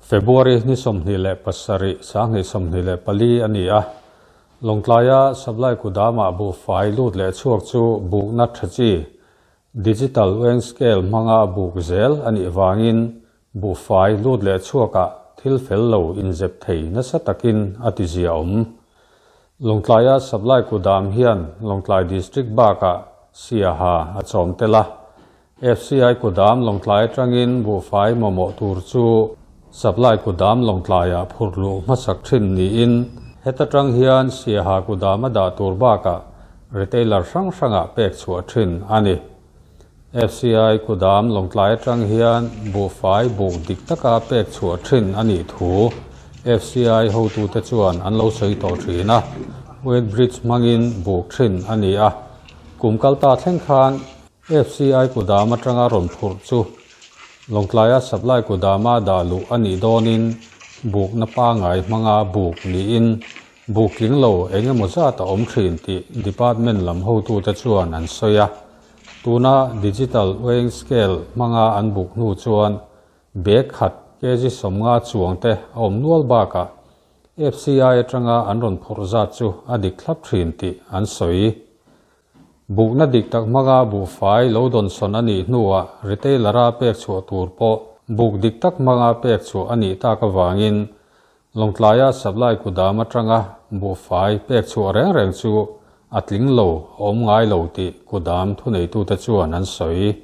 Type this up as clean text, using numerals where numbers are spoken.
February ni 27, 2024 a ni a. Lawngtlaia Supply kudamah buhfai lut leh chhuak chu bukna tha chi, Digital weighing scale hmanga buk zel a nih vangin buhfai lut leh chhuakah thil fel lo inzep thei nasa takin a ti zia awm. Lawngtlaia Supply kudam hian Lawngtlai District bakah Siaha a chawm tel a. FCI kudam Lawngtlai atangin buhfai mamawh tur chu Supply kudam Lawngtlaiah phurh luh hmasak thin niin heta tang hian Siaha kudam a dah tur bakah retailer hrang hrangah pek chhuah thin a ni. FCI kudam Lawngtlai atang hian buhfai buk dik taka pek chhuah thin a nih thu FCI hotute chuan an lo sawi tawh thin a, weight bridge hmangin buk thin a ni a. Kum kalta thleng khan FCI kudam atanga rawn phurh chu Lawngtlaia supply kudama dah luh a nih dawnin bukna pangngai hmanga buk niin buk tling lo eng emaw zat a awm thin tih department lam hotute chuan an sawi a. Tuna digital weighing scale hmanga an buk hnu chuan bag khat kg 50 chuang te a awm nual bakah FCI atanga an rawn phurh zat chu a dik thlap thin tih an sawi. Bukna dik tak hmanga buhfai lo dawnsawn a nih hnuah retailer-a pek chhuah tur pawh buk dik tak hmanga pek chhuah a nih tak avangin Lawngtlaia supply kudam atanga buhfai pek chhuah reng reng chu a tling lo a awm ngai lo tih kudam thuneitute chuan an sawi.